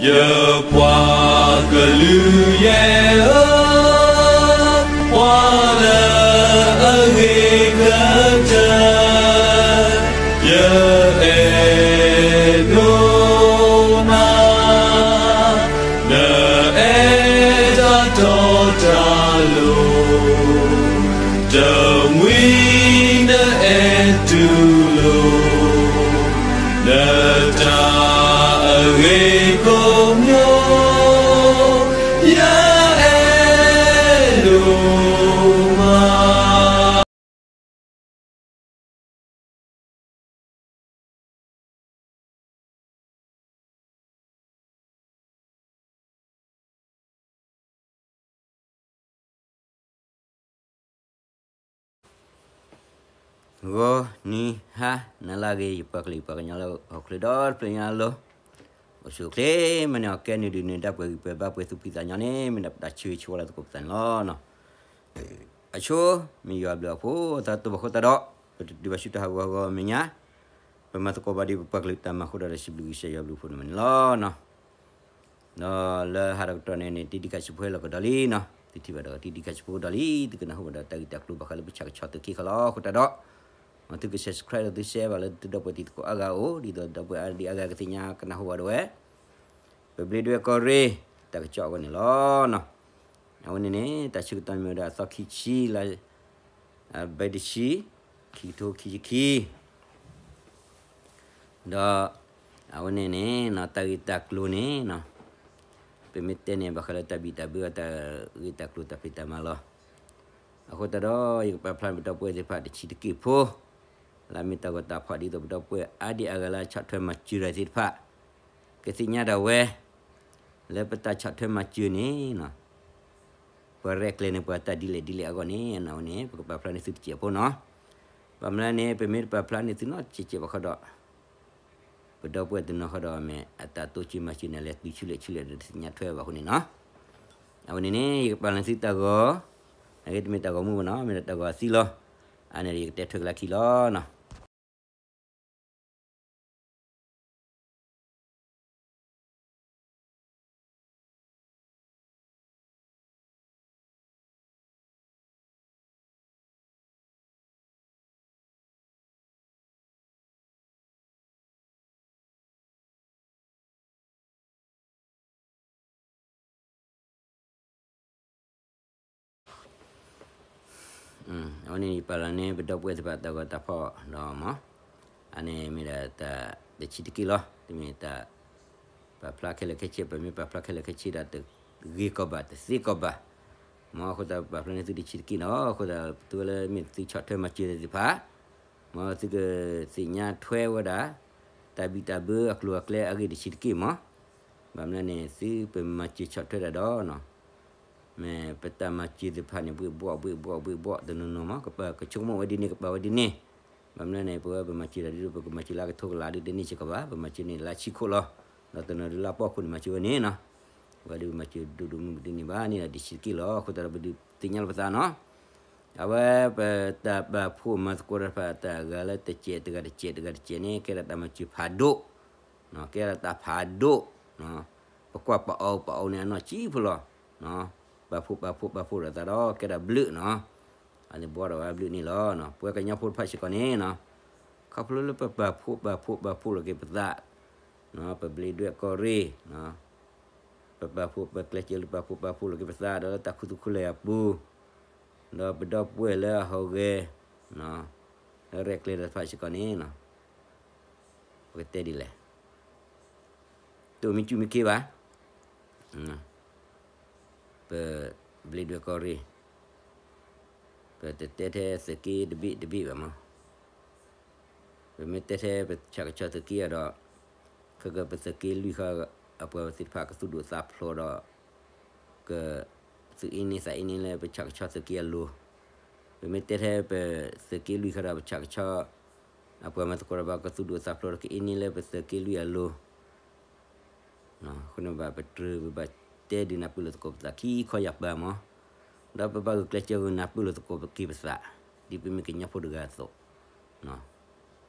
ယပှၤကလုာ်ယဲၢ်ဧၢ, ပှၤလၢအဂ့ၤကတၢၢ်, ယအဲၣ်ဒိးနၤ, နအဲၣ်တၢ်တီတၢ်လိၤ, တမှံၤနအဲၣ်တူၢ်လိာ် နတၢ်အဂ့ၤကိးမံၤ, ယအဲၣ်ဒိးမး. ဂီၤနံၤဟါနၤလၢအဂ့ၤ ယပှၤကလုာ်ယပှၤကညီလၢဟီၣ်ခိၣ်ချၢဒီတဖျၢၣ်ညါအလိၤ, အိၣ်ဆူၣ်အိၣ်ချ့ မ့ၢ်န့ၣ်အီၤကဲနုာ်ဒုးနုာ်ဒါပှဲၤဂံၢ်ပှဲၤဘါပှဲၤသူၣ်ဖှံသးညီန့ၣ် မ့ၢ်ဒၣ်ပတၢ်ဆၢဂ့ၤဆၢဝါလၢသကိးပသးန့ၣ်လီၤ. အဆိ မ့ၢ်ယွၤဘျုးအဖှိၣ် သးတဘၣ်ဃိသတးဒီး ပတတုၤဘၣ်ဆူတၢ်ဟးဂီၤဟးဂီၤမဲာ်ညါ, ပမၤသကိးဘၣ်ဒ်ပပှၤကလုာ်တၢ်မၤအဃိဒီး စံးဘျုးကစၢ်ယွၤဘျုးဖှိၣ်န့ၣ်မ့ၢ်န့ၣ်လီၤ. ဒီးလၢဟးဒီးကတီၢ်န့ၣ်န့ၣ် တံဒံးခးဆံဖိဟဲလီၤကဒီးလံနီၤ, သုထံၣ်ဘၣ်ဒီးတံဒံးခးဆံဖိကဒီးလံ, သုကနၢ်ဟူဘၣ်ဒီးတၢ်ဂ့ၢ်တၢ်ကျိၤဘၣ်ဃးလၢပဆၣ်ကဆီသုးက့ၢ်ဃီလီၤ. အဃိသတးဒီး သုက subscribe ဒီးသု share ဘၣ်လၢသုဒီပုၢ်ဝဲၢ်တံၤသကိးအါဂၤအအိၣ်, ဒ်သိးဒီပုၢ်ဝဲၢ်အါဒံအါဂၤကသ့ၣ်ညါကနၢ်ဟူဘၣ်ဒၣ်ဝဲ ပဘျ့ဒွဲၣ်ကီၢ်ရ့ၣ် တၢ်ကစီၣ်အဂီၢ်န့ၣ်လီၤ. အဝဲန့ၣ်န့ၣ် တၢ်ဆၢကတီၢ်မ့ၢ်ဝဲဒၣ်အသီခံဆံလါ ဘၢၣ်တဆံ ခံကထိခံဆံခံ ဒီး အဝဲန့ၣ်န့ၣ် တၢ်ဂ့ၢ်တၢ်ကျိၤန့ၣ် ပမ့ၢ်တဲန့ၣ် ဘၣ်ဃးလၢတၢ်ဘံၣ်တၢ်ဘၢအတၢ်ဂ့ၢ်တၢ်ကျိၤတၢ်ဖံးတၢ်မၤလီၤ. အဃိသတးဒီး ယကပာ်ဖျါန့ၢ်ပဒီပုၢ်ဝဲၢ်သ့ၣ်တဖၣ်တဆံးတက့ၢ်ဖိ လၢအမ့ၢ်တၢ်ဂီၤတၢ်ဖီၣ်ဒ်သိးပဒီပုၢ်ဝဲၢ်အါဒံအါဂၤလၢဆီၣ်ထွဲမၤစၢၤတၢ်သ့ၣ်တဖၣ် ကသ့ၣ်ညါဒၣ်ဝဲ လၢပတၢ်ဆီၣ်ထွဲမၤစၢၤန့ၣ် ပှၤရဲၣ်ကျဲၤန့ၢ်ပှၤတၢ်ဒ်လဲၣ်ဒ်လဲၣ်အဂီၢ်န့ၣ် အဝဲန့ၣ် ပကပာ်ဖျါန့ၢ်သုတစဲးဖိနီၤ. ဘၣ်မနုၤလဲၣ်န့ၣ် ပမ့ၢ်တပာ်ဖျါန့ၢ်သုနီတစဲးစဲးဘၣ်ဃီဒီး ပဒီပုၢ်ဝဲၢ်တနီၤဃီဒီး မ့ၢ်အတၢ်တိစၢၤမၤစၢၤန့ၣ် လဲၤတုၤဆူလဲၣ်ဆူလဲၣ်ဒီးတသ့ၣ်ညါထွဲဘၣ်အဃိန့ၣ်နီၤ. အဝဲန့ၣ်န့ၣ် ယကပာ်လီၤသုတၢ်ဂီၤ, အဂ့ၢ်တမ့ၢ်တၢ်ဂီၤမူဘၣ်နီၤ, မ့ၢ်ဒၣ်တၢ်ဂီၤအသံလီၤ. အန့ၣ်ဒီးယကတဲထွဲကလၢခံလီၤနီၤ. အဝဲန့ၣ်ယပာ်လီၤန့ၢ်ပဒီပုၢ်ဝဲၢ်သ့ၣ်တဖၣ်တၢ်ဂီၤတၢ်ဖီၣ်ဒီးမး, အန့ၣ်မ့ၢ်ဒၣ်တၢ်တဆံးတက့ၢ်လီၤ. တမ့ၢ်တၢ် ပာ်ဖျါခဲလၢာ်ခဲဆ့, ပမ့ၢ်ပာ်ဖျါခဲလၢာ်ခဲဆ့ဒီး တဂ့ၤကီးဘၣ် တသ့ကီးဘၣ်. မ်အဃိသတးပာ်ဖျါန့ၢ်သုတဆံးတက့ၢ်နီၤ. အဃိသတး ပတုၤဝဲလၢမ့ၢ်သုဆီၣ်ထွဲမၤစၢၤသ့ၣ်တဖၣ်, မ်သုကသ့ၣ်ညါထွဲဝဲဒၣ် တၢ်ဘံၣ်တၢ်ဘၢအကျိၤအကျဲအဂ့ၢ်တဆံးတက့ၢ်မး. ဘၣ်မနုၤလဲၣ်န့ၣ် သုပမၤစၢၤဆီၣ်ထွဲတၢ်ဒီး မ့ၢ်ပတၢ်မၤစၢၤသ့ၣ်တဖၣ်န့ၣ် ဘှ့ၣ်ဘှီၣ်ဘှ့ၣ်ဘှီၣ်ဘှ့ၣ်ဘှီၣ်တနီၤနီၤမး, ကပာ်ကဆိကမိၣ်ဝဲဒ်န့ၣ် ကပာ်ဝဲဒ်န့ၣ်. ဘၣ်မနုၤလဲၣ်န့ၣ် ပဝဲပမၤစၢၤတၢ်ဒ်သိး ပကမၤစၢၤလၢအကထိကလာ်ဒ်တန့ၢ်စ့ၢ်ကီးဘၣ်, ပမၤစၢၤန့ၣ်လၢဆံခိၣ်လီၤ. ဒီးတနီၤဒုးလၢအပီၢ်ခိၣ်န့ၣ်မၤစၢၤဝဲန့ၣ်နီၤ. ပဝဲဒၣ်ပမၤစၢၤဒိၣ်ဒိၣ်မုၢ်မုၢ်ဒ်န့ၣ်ဘၣ်န့ၣ်ဒီး တဆံးတက့ၢ်လီၤ. အဃိသတးဒီးပဒုးသ့ၣ်ညါလီၤပသးနီၤ. အဝဲပတၢ်ပာ်ဖှိၣ်မၤသကိးတၢ်တဖၣ်တၢ်ဂၤလၢတစဲးတဂၤတစဲးတဂၤတစဲးန့ၣ် ကဲဒၣ်တၢ်မၤစၢၤဖးဒိၣ် ကဲဒၣ်တၢ်ဖးဒိၣ်, ပကွၢ်ပာ်အီၤပာ်အီၤန့ၣ် အနီၢ်ဆံးဖိလီၤ. ပာ်ဖှိၣ်ပာ်ဖှိၣ်ပာ်ဖှိၣ်လိာ်သးဒီး ကဲဒၣ်ဘျုးနီၤ. အန့ၣ်ဘှီဒီးဝဲဘျုးန့ၣ်လီၤ. ပဝဲကညီဖိတဖၣ်စ့ၢ်ကီးန့ၣ်နီၤ, ခီဖျိလၢပပာ်ဖှိၣ်ပာ်ဖှိၣ်ပာ်ဖှိၣ်လိာ်က့ၤပသး, ပဘျ့ဒွဲၣ်ကီၢ်ရ့ၣ်, ပပာ်ဖှိၣ်ပကျဲးစၢးလၢပာ်ဖှိၣ်ပာ်ဖှိၣ်လိာ်က့ၤပသး ဒီးလၢတၢ်ခူသူၣ်ခူလၢ်အပူၤ, ဒီးပဒီပုၢ်ဝဲၢ်လၢအဟီၣ်ဂဲၤ လၢရဲၣ်ကျဲၤတၢ်တဖၣ်စ့ၢ်ကီးန့ၣ်, ပကတဲဒ်လဲၣ်, တအိၣ်မ့ၢ်ကူမ့ၢ်က့ဘၣ်, ပဘျ့ဒွဲၣ်ကီၢ်ရ့ၣ်, ပတတဲထဲသုးက့တဘ့ၣ်တဘ့ၣ်ဘၣ်မး ပမ့ၢ်တဲထဲပဆၣ်ကဆီသုးက့အဒီး, ခဲကပသုးက့လွံၢ်ဃီ အပှၤသ့ၣ်တဖၣ်ကသူၣ်ဒိၣ်သးဖျိးဒီး, က, သူၣ်အ့န့သးအ့န့လၢပဆၣ်ကဆီသုးက့အလိၤ, ပမ့ၢ်တဲထဲပသုးက့လွံၢ်ဃီဒီးပဆၣ်ကဆီ, အပှၤမၤသကိးတၢ်ဘၣ်ကသူၣ်ဒိၣ်သးဖျိးဒီးကအ့န့လၢပသုးက့လွံၢ်အလိၤ အဃိန့ၣ်ဘၣ်ပတြၢၤ ပဘၣ်တဲဒုးနၢ်ပၢၢ်လိာ်သကိးပသးခံခီယၢ်ပၤမး, ဒီးပဘၣ်ဂုာ်ကျဲးစၢးဂုာ်နၢ်ပၢၢ်လိာ်သကိးက့ၤပသး, ဒ်ပမ့ၢ်ကညီဖိတဂၤအသိး,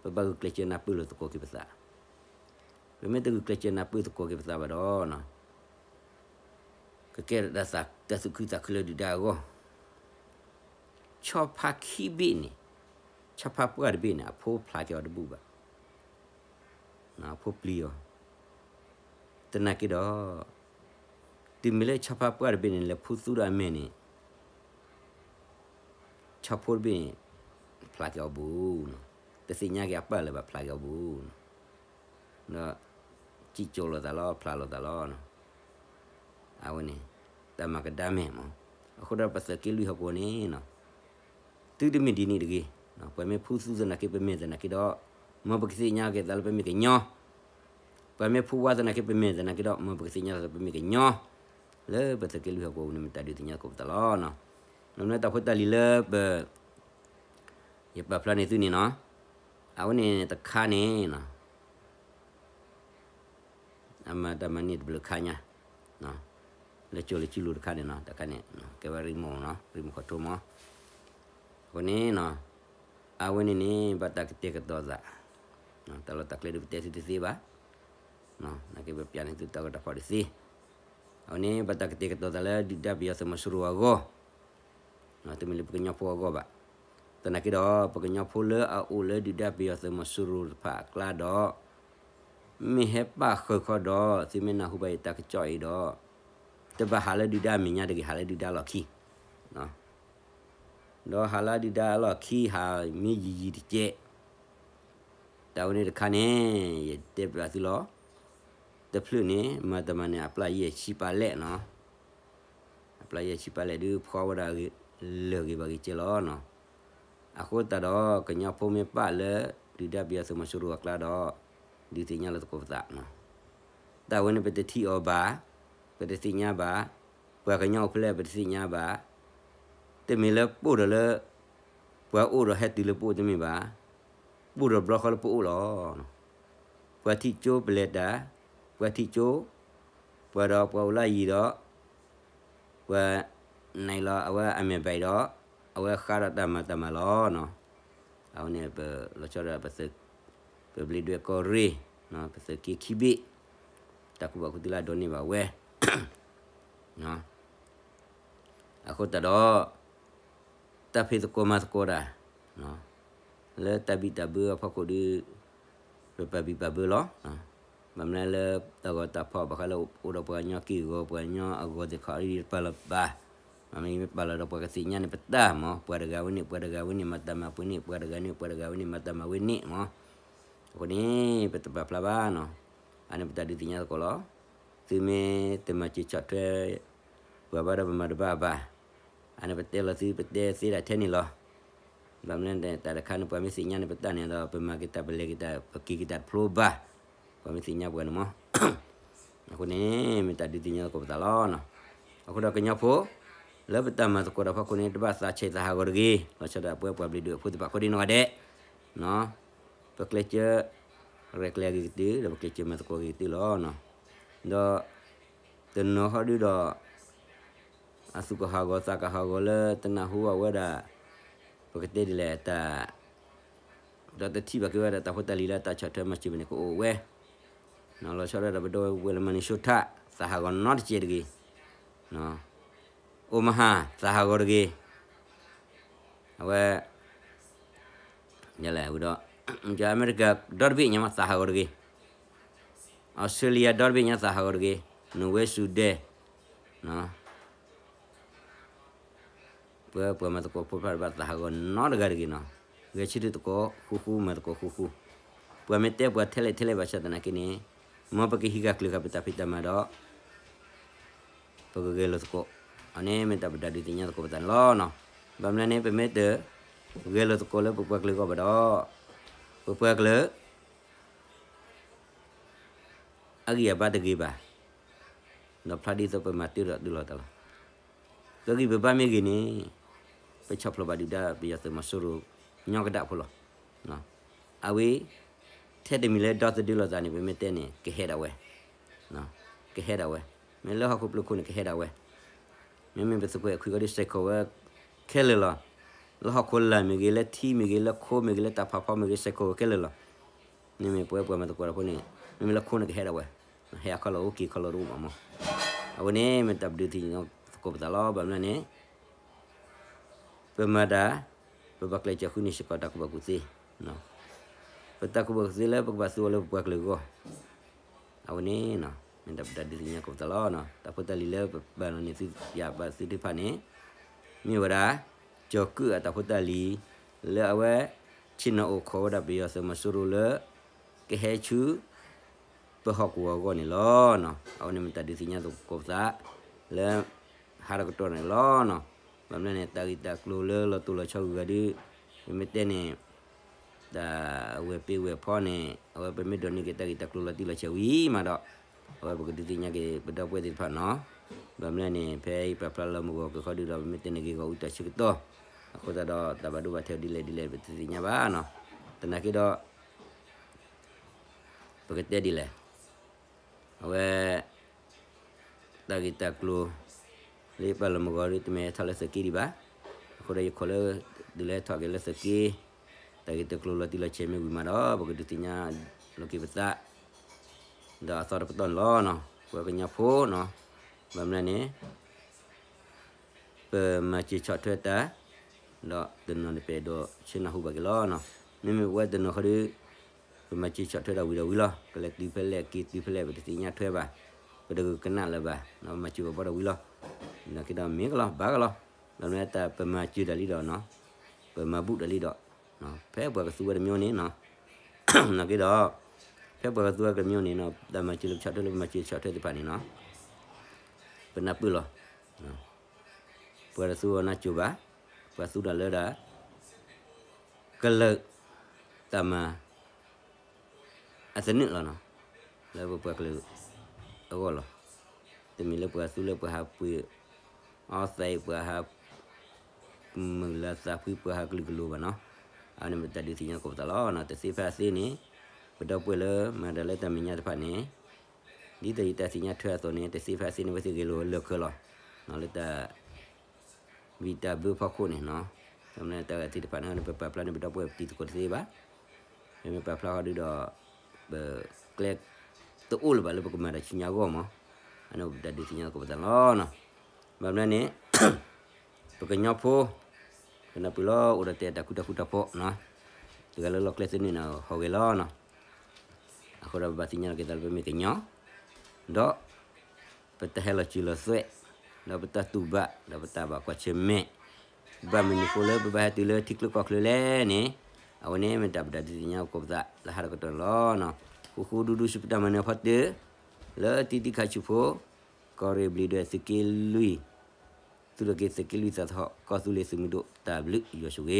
ပဘၣ်ဂုာ်ကျဲးစၢးနၢ်ပၢၢ်လိာ်သကိးက့ၤပသး, ပမ့ၢ်တဂုာ်ကျဲးစၢးနၢ်ပၢၢ်သကိးက့ၤပသးဘၣ်ဒီးနီၤ, ကကဲထီၣ်တၢ်သူၣ်ခုသးခုလၢဒုၣ်ဒါအဂီၢ်, ဆီဖါခံဘ့ၣ်န့ၣ်, ဆီဖါပှၢ်တဘ့ၣ်န့ၣ် အဖိဖျါက့ၤအီၤတဘူၣ်ဘၣ်, အဖိပျံၤအီၤ, သနာ်က့ဒီး တုၤမ့ၢ်လၢဆီဖါပှၢ်တဘ့ၣ်န့ၣ် လဲၤဖှူသူဒီးအမဲာ်န့ၣ် ဆီဖိတဘ့ၣ်န့ၣ် ဖျါက့ၤအီၤဘူးနီၤ, တသ့ၣ်ညါက့ၤအပၢ်လၢၤဘၣ် ဖျါက့ၤအီၤဘူးနီၤ, ဒီး စံၣ်ကၠိလိာ်သးလီၤ ဖျါလိာ်သးလီၤနီၤ, အဝဲန့ၣ် တၢ်မၤကဒါမဲာ်မး, အဃိဒီးပသုးက့လွံၢ်ဟီၣ်ကဝီၤန့ၣ်နီၤ သုတမ့ၢ်ဒ်န့ၣ်တဂ့ၤ, ပှၤမ့ၢ်ဖှူသူသနာ်က့ ပမဲာ်သနာ်က့ဒီး မ်ပကသ့ၣ်ညါက့ၤသးလၢပမ့ၢ်ကညီ, ပှၤမ့ၢ်ဖှူဝါသနာ်က့ ပမဲာ်သနာ်က့ဒီး မ်ပကသ့ၣ်ညါသးလၢပမ့ၢ်ကညီ, လၢပသုးက့လွံၢ်ဟီၣ်ကဝီၤန့ၣ် မ့ၢ်တၢ်ဒုးသ့ၣ်ညါသကိးပသးလီၤနီၤ, လၢမ့ၢ်တၢ်ဖိတၢ်လံၤလၢပ ယပာ်ဖျါန့ၢ်သုန့ၣ်နီၤ, အဝဲန့ၣ်တခါန့ၣ်နီၤ အမၤတၢ်မၤန့ၢ်တဘျုးခါညါ, လၢကၠိလၢကၠူလိၤတခါန့ၣ်နီၤ, တခါန့ၣ် ကဲဝဲ remote နီၤ, remote control မး, အဃိန့ၣ်နီၤ, အဝဲန့ၣ်န့ၣ် ဘၣ်တၢ်ကတဲာ်ကတီၤသး, တၢ်လီၢ်တၢ်ကျဲဒုးပတဲသုတသ့ဘၣ်, နာ်က့ပပျးန့ၢ်သုတၢ်ဂီၤတၢ်ဖီၣ်တသ့, အဝဲန့ၣ် ဘၣ်တၢ်ကတဲာ်ကတီၤသးလၢဒုၣ်ဒါပယီၤသုးမီၤစိရိၤအဂီၢ် တမ့ၢ်လၢပကညီဖိအဂီၢ်ဘၣ်. သနာ်က့ဒီး ပကညီဖိလၢအအိၣ်လၢဒုၣ်ဒါပယီၤသုးမီၤစိရိၤတဖၣ်အကျါဒီး မ့ၢ်ဟဲပၣ်ဃုာ်ခီဒီး သုမ့ၢ်နၢ်ဟူဘၣ်ယတၢ်ကစီၣ်အံၤဒီး တဘၣ်ဟးလၢဒုၣ်ဒါအမဲာ်ညါတဂ့ၤ, ဟးလၢဒုၣ်ဒါအလီၢ်ခံ, ဒီးဟးလၢဒုၣ်ဒါအလီၢ်ခံ ဟးမ့ၢ်ယံာ်ယံာ်တကဲး တၢ်ဝဲန့ၣ်တခါန့ၣ် ယတဲပျးသုလီၤ. တဖျၢၣ်န့ၣ် မၤတမၤန့ၣ် အပျၢ်ယဲၢ်ဆံပာ်လဲၣ်နီၤ, အပျၢ်ယဲၢ်ဆံပာ်လဲၣ်ဒုး ဖှီဝဲဒၣ်လၢာ်ဂ့ၤဘၣ်ဂ့ၤကဲလီၤနီၤ. အဃိသတးဒီး ကညီဖိမ့ၢ်ပၣ်လၢ ဒုၣ်ဒါပယီၤသုးမီၤစိရိၤအကျါဒီး ဒုးသ့ၣ်ညါလီၤသကိးပသးနီၤ. တၢ်ဝဲန့ၣ် ပတထံၣ်အီၤဘၣ်, ပတသ့ၣ်ညါဘၣ်, ပှၤကညီအိၣ်ဖဲလဲၣ် ပတသ့ၣ်ညါဘၣ်. တမ့ၢ်လၢပအိၣ်ဒီးလၢ ပှၤအိၣ်ဒီးဟဲတုၤလၢပအိၣ်တမ့ၢ်ဘၣ်, ပအိၣ်ဒီးဘျီဃီလၢပအိၣ်လီၤ. ပှၤထံၣ်ကၠိပလဲၤတၢ်, ပှၤထံၣ်ကၠိ, ပှၤဒီးပှၤအိၣ်လၢအယံၤဒီး ပှၤနံၤလီၤ အဝဲအမဲာ်ဘၣ်အံၤဒီး အဝဲဃးဒီးတၢ်မၤတၢ်မၤလီၤနီၤ. အဝဲန့ၣ် ပလီၤဆီဒၣ် ပဘျံးဒွဲၣ်ကီၢ်ရ့ၣ်, ပသုးက့ခံဘ့ၣ်, တၢ်ကူၣ်ဘၣ်ကူၣ်သ့လၢအဒိးန့ၢ်ဘၣ်ဝဲ အဃိသတးဒီး တၢ်ဖံးသကိးမၤသကိးတၢ် လၢတၢ်ဘံၣ်တၢ်ဘၢအဖီခိၣ်ဒီး ပပာ်ဘံၣ်ပာ်ဘၢလီၤ. ဘၣ်မနုၤလၢတၢ်ဂီၤတၢ်ဖီၣ်ဘၣ်ဃးလၢအိၣ်ဒီးပှၤကညီက့ၢ်ဂီၤ ပှၤကညီအဂီၤသ့ၣ်တဖၣ်အံၤတပာ်လီၤဘၣ်. မ့မ့ၢ်ပာ်လီၤဒီးပှၤကသ့ၣ်ညါန့ၣ်ပတၢ်မး ပှၤတဂၤဝဲန့ၣ် ပှၤတဂၤဝဲန့ၣ် မၤတၢ်မၤပှဲၤန့ၣ် ပှၤတဂၤန့ၣ် ပှၤတဂၤဝဲန့ၣ် မၤတၢ်မၤဝဲန့ၣ်မး. အဃိန့ၣ် ပတပာ်ဖျါဘၣ်နီၤ. အန့ၣ်ပတၢ်ဒုးသ့ၣ်ညါသကိးလီၤ. သုမ့ၢ်တမၤစၢၤဆီၣ်ထွဲ ပှၤဘၣ်ဒီးပမၤတဘၣ်ဘၣ်. အန့ၣ်ပတဲလီၤသု ပတဲသ့ဒၣ်ထဲန့ၣ်လီၤ. ဘၣ်မနုၤလဲၣ် တၢ်တခါန့ၣ် ပှၤမ့ၢ်သ့ၣ်ညါန့ၣ် ပတၢ်န့ၣ်ဒီး ပမၤက့ၤတၢ် ပလဲၤက့ၤတၢ် ပက့ၤက့ၤတၢ်တဖျိဘၣ်. ပှၤမ့ၢ်သ့ၣ်ညါပှၤန့ၣ်မး. အဃိန့ၣ် မ့ၢ်တၢ်ဒုးသ့ၣ်ညါသကိးပသးလီၤ. အဃိဒီးကညီဖိ လၢပတၢ်မၤသကိးတၢ်ဖီခိၣ်န့ၣ် တဘၣ်သးဆံးသးဟးဂီၤတဂ့ၤ. လီၤဆီဒၣ်ပဝဲပှၤဘျံးဒွဲၣ်အဖိသ့ၣ်တဖၣ် အဃိဒ်နီၢ်ဂၤဒဲး ပကျဲးစၢးရဲၣ်ကျဲၤအဂ့ၤကတၢၢ် ဒီးပကျဲးစၢးမၤသကိးအဂ့ၤကတၢၢ်လီၤ. ဒီး တနီၤဟီဒုဒီး အသူၣ်ကဟးဂီၤသးကဟးဂီၤလၢတနၢ်ဟူအဝဲဒၣ် ပကတဲဒ်လဲၣ် တၢ် ဒီးတထံၣ်ဘၣ်က့ၤဝဲဒၣ်တၢ်ဖိတၢ်လံၤလၢတၢ်ဆီၣ်ထွဲမၤစၢၤဘၣ်န့ၣ် ကအိၣ်ဝဲ လီၤဆီဒၣ်ဒီးပဒီပုၢ်ဝဲၢ်လၢ Minnesota သးဟးဂီၤနီတစဲးတဂ့ၤ. Omaha သးဟးဂီၤတဂ့ၤ. အဝဲ ယလဲၣ်ဝံၤဒီး အမဲရကၤဒီတဘ့ၣ်ညါမး သးဟးဂီၤတဂ့ၤ. အီစထြ့လယါဒီတဘ့ၣ်ညါ သးဟးဂီၤတဂ့ၤ. နိၣ်ဝဲ စူဒဲး ပှၤ ပှၤမၤသကိးဖိတဖၣ်တဘၣ်သးဟးဂီၤနီတဂၤတဂ့ၤနီၤ. ဂဲၤဆၢထၢၣ်သကိးဃူဃူ မၤသကိးဃူဃူ. ပှၤမ့ၢ်တဲပှၤထဲလဲၣ်ထဲလဲၣ်ဘၣ်ဆၣ်သနာ်က့န့ၣ် မ်ပကဟံးဃာ်ကျၢၤဃာ်ပတၢ်ဖံးတၢ်မၤဒီး ပကဂဲၤလိာ်သကိး. အန့ၣ်မ့ၢ်တၢ်ပတၢ်ဒုးသ့ၣ်ညါသကိးပသးန့ၣ်လီၤ. ဘၣ်မနုၤန့ၣ် ပမ့ၢ်တဂဲၤလိာ်သကိးလၢပပှၤကလုာ်အဂီၢ်ဘၣ်ဒီး ပပှၤကလုာ် အဂံၢ်အဘါတဂ့ၤဘၣ်. ဒီးဖျါဒ်သိးပမၤတၢ်ဒီးဒုးလိာ်သးလီၤ. ပဂံၢ်ပဘါမ့ၢ်ဂ့ၤန့ၣ် ပဆီၣ်ဖျိးဘၣ်ဒုၣ်ဒါပယီၤသုးမီၤစိရိၤ ညီကဒၣ်ဖိလီၤ. အဝဲ ထဲတမံၤလၢဒီသဒၢလိာ်သးန့ၣ် ပမ့ၢ်တဲန့ၣ် ကဟဲဒၣ်ဝဲ, ကဟဲဒၣ်ဝဲ. မ့ၢ်လၢဟီၣ်ခိၣ်ဖျိခိၣ်န့ၣ် ကဟဲဒၣ်ဝဲ. မ့မ့ၢ်ပသုးခွဲးအခွံကီဒုးစဲးခိၣ်ဝဲခဲလၢာ်လီၤ. လၢဟီၣ်ခိၣ်လာ်မ့ၢ်ဂ့ၤ, လၢထံမ့ၢ်ဂ့ၤ, လၢခိမ့ၢ်ဂ့ၤ, လၢတၢ်ဖးဖီမ့ၢ်ဂ့ၤ, စဲးခိၣ်ဝဲခဲလၢာ်လီၤ. မ့မ့ၢ်ပဝဲပှၤမၤသကိးတၢ်ဖိန့ၣ် မ့မ့ၢ်လၢခိန့ၣ်ကဟဲဒၣ်ဝဲ, ဟဲအခီၣ်လီၢ်အိၣ်က့ၤခီၣ်လီၢ်တအိၣ်ဘၣ်မး, အဝဲန့ၣ်မ့ၢ်တၢ်ပဒုးသ့ၣ်ညါသကိးပသးလီၤ. ဘၣ်မနုၤန့ၣ် ပမၤတၢ်, ပဘၣ်ကျဲးစၢးဃုန့ၢ်စ့ၢ်ကီးတၢ်ကူၣ်ဘၣ်ကူၣ်သ့, ပတၢ်ကူၣ်ဘၣ်ကူၣ်သ့လၢပကဘၣ်သူအီၤလၢပပှၤကလုာ်အဂီၢ်, အဝဲန့ၣ် မ့ၢ်တၢ်ပဒုးသ့ၣ်ညါသကိးပသးလီၤ. တၢ်ဖိတၢ်လံၤလၢပပာ်လီၤန့ၢ်သုယၤဘၣ်သုသ့ၣ်တဖၣ်န့ၣ် မ့ၢ်ဝဲဒၣ် ကၠီၤကုၢ်အတၢ်ဖိတၢ်လံၤ လၢအဝဲ ဆ့ၣ်နီၤအိၣ်ခိးဝဲဒၣ်ပယီၤသုးမီၤစိရိၤလၢ ကဟဲဆူ ပဟီၣ်ကဝီၤအဂီၢ်န့ၣ်လီၤ. အဝဲန့ၣ်မ့ၢ်တၢ်ဒုးသ့ၣ်ညါသကိးပသး လၢ ဟါတကတီၢ်န့ၣ်လီၤ. ဘၣ်မနုၤလဲၣ်န့ၣ် တၢ်ဂ့ၢ်တၢ်ကျိၤလၢလီၤတိၢ်လီၤဆီဂုၤဂၤဒုး ပမ့ၢ်တဲန့ၣ် တၢ်ဝဲၢ်ပ့ဝဲၢ်ဖီန့ၣ် အဝဲပမ့ၢ်ဒိးန့ၢ်က့ၤတၢ်ဂ့ၢ်တၢ်ကျိၤလီၤတံၢ်လီၤဆဲးဝံၤမးဒီး အဝဲပကဒုးသ့ၣ်ညါက့ၤပဒီပုၢ်ဝဲၢ်သ့ၣ်တဖၣ်နီၤ. ဘၣ်မနုၤလဲၣ်န့ၣ် ဖဲအံၤပာ်ဖျါလၢမုၢ်ဂီၤကခီဒုးဒီး ပမ့ၢ်တဲန့ၣ်ဂ့ၤဂီၢ်အူတၢ်ဆၢကတီၢ် အဃိသတးဒီး တၢ်ဘၣ်ဒိဘၣ်ထံးဒ်လဲၣ်ဒ်လဲၣ် ပတသ့ၣ်ညါဘၣ်နီၤ. သနာ်က့ဒီး ပကတဲဒ်လဲၣ် အဝဲ တၢ်ဂ့ၢ်တၢ်ကျိၤ လၢယပာ်လီၤမုၢ်ဂီၤဒုး တမ့ၢ်ဟဲထီၣ်လၢသုးက့ဒံးဘၣ်. အဃိဒီးယခိၣ်လၢ ဒုးလၢဟဲထီၣ်က့ၤလၢသုးက့ တၢ်ဂ့ၢ်တၢ်ကျိၤလီၤတံၢ်လီၤဆဲးမ့ၢ်ဝံၤမးဒီး ပကဒုးသ့ၣ်ညါလိာ်က့ၤပသး ဒီးအသီတပတီၢ်န့ၣ်လီၤ. ပှၤကညီဖိနီၤ ဘၣ်မနုၤလဲၣ်န့ၣ် ပမၤစၢၤဆီၣ်ထွဲတၢ် ဒီးတနီၤန့ၣ် ပအဲၣ်ဒိးဆၢနၢ်ဟူဘၣ်က့ၤလီၤ. မ့မ့ၢ်ပဝဲတနီၤဃီဒီး ပမၤစၢၤဆီၣ်ထွဲတၢ်ဝံၤဒီးဝံၤလီၤ. ကလဲၤတုၤဖဲလဲၣ်က့ၤတုၤဖဲလဲၣ် ပတသ့ၣ်ညါထွဲဘၣ်, ပတဂုာ်ကနၣ်လၢၤဘၣ်, ပမၤစၢၤပှၤဘီဒီးဝံၤလီၤ. နာ်က့ဒီးမ့ၢ်ကလီၤ ဘၣ်ကလီၤ. ဘၣ်မနုၤတၢ်ပမၤစၢၤတၢ်လံဒီး ပမၤဘူၣ်တၢ်လံဒီး ဖဲပှၤကသူဝဲတမံၤန့ၣ်နီၤ နာ်က့ဒီး ဖဲပှၤကသူဝဲတမံၤန့ၣ်နီၤ တၢ်မၤစၢၤလၢပဆီၣ်ထွဲလၢပမၤစၢၤဆီၣ်ထွဲသ့ၣ်တဖၣ်န့ၣ်နီၤ ပနၢ်ပၢၢ်လီၤ. ပှၤတသူအီၤနၢ်ကၠိဘၣ်, ပှၤသူတၢ်လၢဒၣ် ကလုာ်တၢ်မၤ အသနၢၣ်လီၤနီၤ, လၢပပှၤကလုာ်အဂီၢ်လီၤ. တမ့ၢ်လၢပှၤသူလၢပှၤဟးပှ့ၤအီၣ်သးအံၤ ပှၤဟး မုာ်လၤသးဖှံ ပှၤဟးကလုာ်ကလိၤဘၣ်နီၤ. အန့ၣ်မ့ၢ်တၢ်ဒုးသ့ၣ်ညါသကိးပသးလီၤ. တသ့ဖဲအသ့န့ၣ် ပဒီပုၢ်ဝဲၢ်လၢမၤတၢ်လၢတၢ်မဲာ်ညါတဖၣ်န့ၣ် ဒ်သိးယတၢ်သ့ၣ်ညါထွဲအသိးန့ၣ် တသ့ဖဲအသ့န့ၣ် အဝဲသ့ၣ်ဂဲၤလိာ်ဝဲလၢာ်ခၢလီၤ. လၢတၢ် ဝံတၢ်ဘျၢဖီခိၣ်န့ၣ်နီၤ, တၢ်ဂ့ၢ်သ့ၣ်တဖၣ်န့ၣ် ပပာ်ဖျါန့ၣ် ပဒီပုၢ်ဝဲၢ်ပတံၤသကိးတသ့ဘၣ်. မ့မ့ၢ်ပာ်ဖျါဃီဒုဒီး ပကျဲတအိၣ်လၢၤဘၣ်လၢပကမၤတၢ်ဆူညါအဂီၢ်မး, အန့ၣ်ပတၢ်ဒုးသ့ၣ်ညါသကိးပသးလီၤ. ဘၣ်မနုၤန့ၣ် ပကညီဖိ ကနၢ်ပၢၢ်လီၤ အိၣ်ဒီးတဲတၢ်ဃူတၢ်ဖိးတၢ်ဖီနီၤ, တဂၤလၢလီၢ်ကျဲသနၢၣ်န့ၣ် ဟီၣ်ဂဲၤလီၤနီၤ. အဃိဒီးပဘၣ်သ့ၣ်ညါလီၤက့ၤသးလၢပမ့ၢ်ကညီ ဒီး ပတၢ်ဟဲလီၤစၢၤလီၤသွဲၣ် ဒီးပတၢ်တူၢ်ဘၣ် ဒီးပတၢ်ဘၣ်ကွၢ်ဆၢၣ်မဲာ် ဘၣ်မနုၤဃိလၢပဘၣ်ဟဲတုၤလၢထံချၢကီၢ်ချၢလဲၣ်န့ၣ်, အဝဲန့ၣ်မ့ၢ်တၢ်ပတၢ်ဒုးသ့ၣ်ညါသကိးပသးလၢဟါတကတီၢ်န့ၣ်လီၤ. ဃူဃူဒူဒူစံးပတၢ်မၤနၢၤဖီတၢၢ် လၢတံၤတံၤခါဆူၣ်ဖိ ကီၢ်ရ့ၣ်ဘျံၤဒွဲၣ်သုးက့လွံၢ် သုးလီၢ်က့ၤသုးက့လွံၢ်သးသဟီၣ် ကီၢ်သူလ့ၤသုးမုၢ်ဒိၣ်တၢ်ဘျုးယွၤဆိၣ်ဂ့ၤ